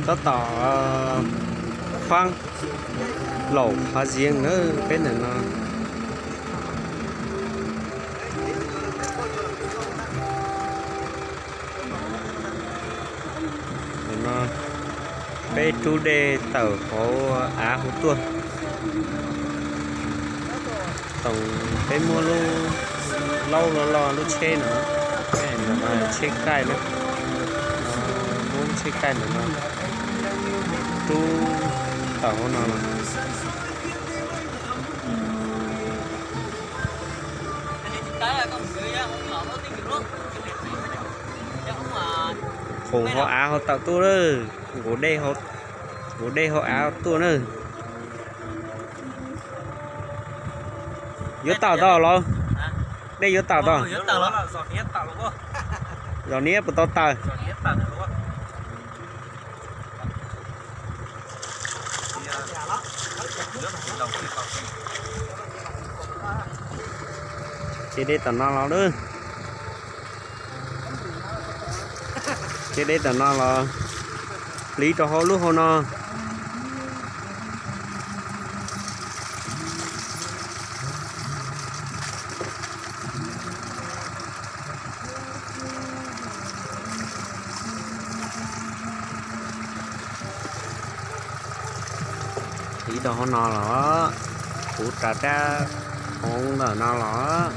Tab tom faab laum hav ziav na peb ntawm no. Peb rub dej tawm hauv av hauv tuaj. Thaum peb muab lub laub loj loj lub tsheb no, tsheb qaij na, muab lub tsheb qaij ntawm no rub tawm hauv no los. Qus hauv av hauv tawm tuaj lawm, nqus dej hauv av tuaj na. Yuav tawm tau los? Dej yuav tawm tau? Zos niab puas tau tawm? Cia dej tom no los lawm. Cia dej tom no los hliv rau hauv lub hauv no. Hliv rau hauv no los, kuv rov rab hauv ntawm no los.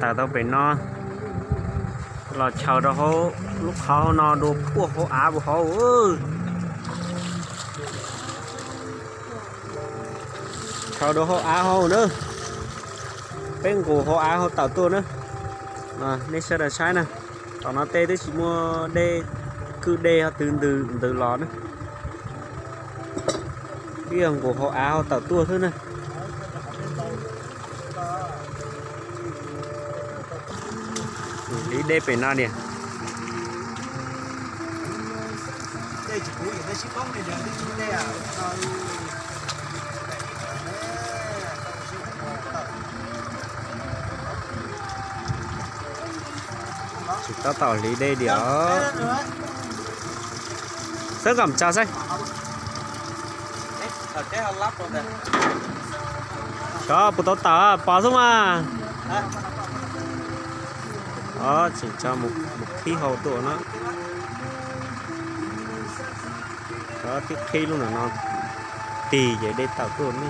Tawm tau pem no los chaws rau hauv lub qhov no dua puag hauv av puag hauv. Chaws rau hauv av hauv na. Peb nqus hauv av hauv tawm tuaj na. Nej sawv daws saib na, tom no tej twb tsis muaj dej, kwj dej ho twb ntws ntws los na. Twb yog nqus hauv av hauv tawm tuaj xwb na. Hliv dej pem no niam. Tsis tab tom hliv dej diam. Xab kom tsa saib. Cov puas tau tawm pos xwb mas. Tseem tso mus qhib hauv tuaj na. Tib qhib lub ntawm no tig ces dej tawm tuaj ne.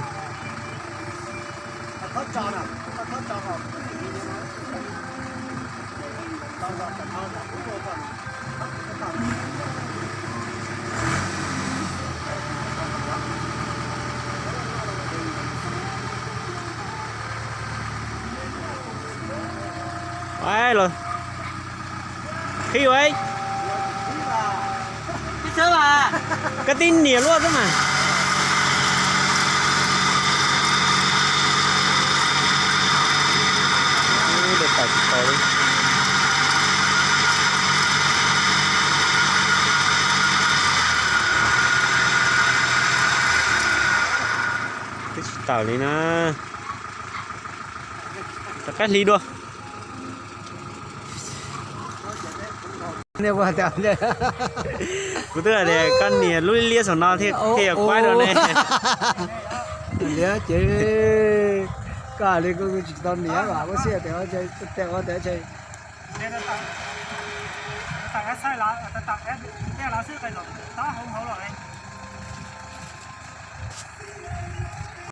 Los qhib ua, koj tib niam luaj xwb mas. Twb tsis tawm li na. Rov qab hliv dua. Kuv twb hais tias koj nias lub liab saum no thiaj yog kuaib dua ne. Liab ces koj hais li kuv tsis tau nias mas kuv xav tias ua tias